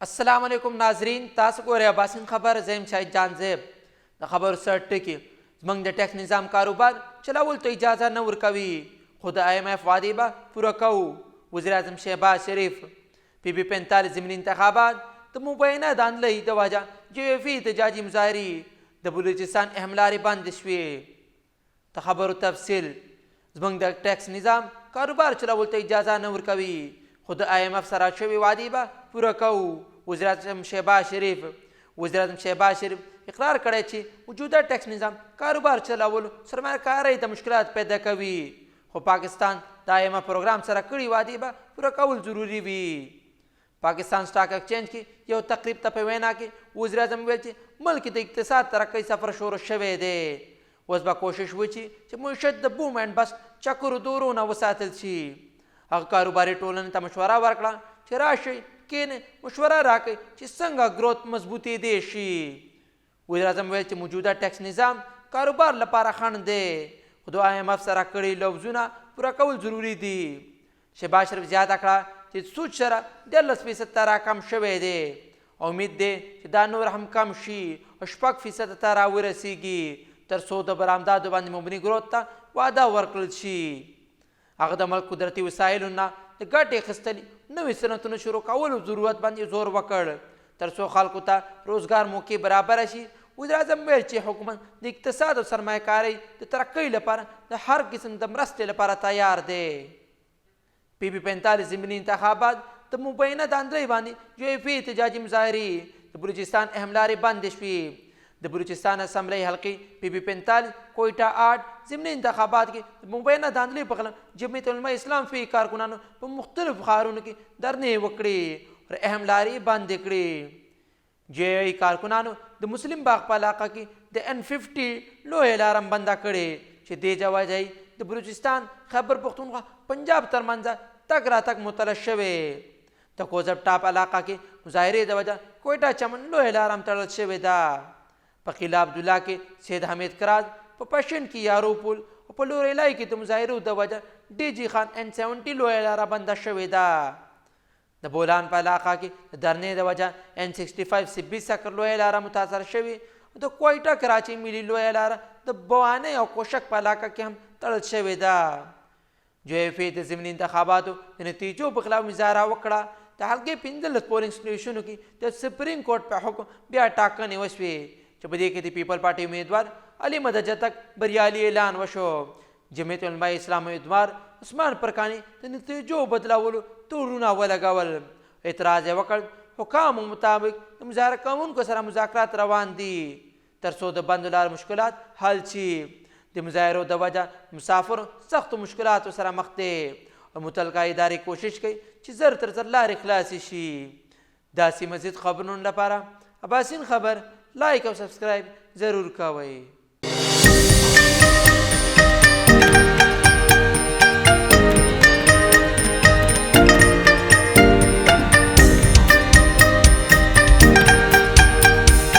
السلام علیکم ناظرین، تاسو ګورئ اباسین خبر. زه یم شاهد جان زیب. د خبرو سر ټکي: زموږ د ټیکس نظام کاروبار چلولو ته اجازه نه ورکوي، خو د آی ایم ایف وعدې به پوره کوو، وزیراعظم شهباز شریف. پی بي 45 ضمني انتخابات د مبینه داندلۍ د وجه جي ایف احتجاجي مظاهرې، د بلوچستان اهم لارې بندې شوې. د خبرو تفصیل: زموږ د ټیکس نظام کاروبار چلولو ته اجازه نه ورکوي، خو د آی ایم ایف سره شوې وعدې به پوره کوو، وزیراعظم شهباز شریف. وزیراعظم شهباز شریف اقرار کړی چې موجوده ټیکس نظام کاروبار چلولو، سرمایه کارۍ ته مشکلات پیدا کوي، خو پاکستان د آی ایم ایف پروګرام سره کړې وعدې به پوره کول ضروري وي. پاکستان سټاک ایکسچینج کې یو تقریب ته په وینا کې وزیراعظم وویل چې ملک کې د اقتصاد ترقۍ سفر شروع شوی دی، اوس به کوشش وشي چې معیشت د بوم اینډ بست چکرو دورو نه وساتل شي. هغه کاروباري ټولنې ته مشوره ورکړه چې راشئ، کینئ، مشوره راکړئ چې څنګه ګروت مضبوطېدی شي. وزیراعظم ویل چې موجوده ټیکس نظام کاروبار لپاره خنډ دی، خو د آی ایم ایف سره کړي لوظونه پوره کول ضروري دي. شهباز شریف زیاته کړه چې سود شرح 13 فیصد ته راکم شوی دی او امید دی چې دا نور هم کم شي او 6 فیصد ته راورسیږي، تر څو د برآمداتو باندې مبني ګروت ته وده ورکړل شي. هغه د ملک قدرتي وسایلو نه د ګټې اخیستلې نوې صنعتونو شروع کولو ضرورت باندې زور وکړ، تر څو خلکو ته روزګار موقع برابره شي. وزیراعظم ویل چې حکومت د اقتصاد او سرمایه کارۍ د ترقۍ لپاره د هر قسم د مرستې لپاره تیار دی. پی بي 45 ضمني انتخابات د مبینه داندلۍ باندې یو ایف احتجاجي مظاهرې، د بلوچستان اهم لارې بندې شوې. د بلوچستان اسمبلۍ حلقې پی بي 45 کوئټه 8 ضمني انتخابات کې د مبینه داندلۍ په خلاف جمعیت علماء اسلام فی کارکنانو په مختلفو ښارونو کې درنې وکړې او اهم لارې بندې کړې. جې ای کارکنانو د مسلم باغ په علاقه کې د این 50 لویه لار هم بنده کړې چې دې جوجه د بلوچستان، خیبر پښتونخوا، پنجاب ترمنځ تګ راتګ معطل شوی. د کوزب ټاپ علاقه کې مظاهرې د وجه کوئټه چمن لویه لار هم تړل شوې ده. په قلعه عبدالله کې سید حمید کراز، په پشن کې یارو پول او په لورېلای کې د مظاهرو د وجه ډي جي خان این 70 لویه لاره بنده شوې ده. د بولان په علاقه کې د درنې د وجه این 65 سبي سکر لویه لاره متاثر شوې او د کوئټه کراچۍ ملي لویه لاره د بوانۍ او کوشک په علاقه کې هم تړل شوې ده. جو ایف ای د ضمني انتخاباتو د نتیجو په خلاف مظاهره وکړه. د حلقې 15 پولینګ سټیشنو کې د سپریم کورټ په حکم بیا ټاکنې وشوې چې په دې کې د پیپل پارټي امیدوار علي مدد جتک بریالي اعلان وشو. جمعیت علماء اسلام امیدوار عثمان پرکاني د نتیجو بدلولو تورونه ولګول، اعتراض یې وکړ. حکامو مطابق د مظاهره کوونکو سره مذاکرات روان دي، تر څو د بندو لارو مشکلات حل شي. د مظاهرو د وجه مسافرو سختو مشکلاتو سره مخ دي او متعلقه ادارې کوشش کوي چې زر تر زر لارې خلاصې شي. داسې مزید خبرونو لپاره اباسین خبر لایک او سبسکرایب ضرور کوئ.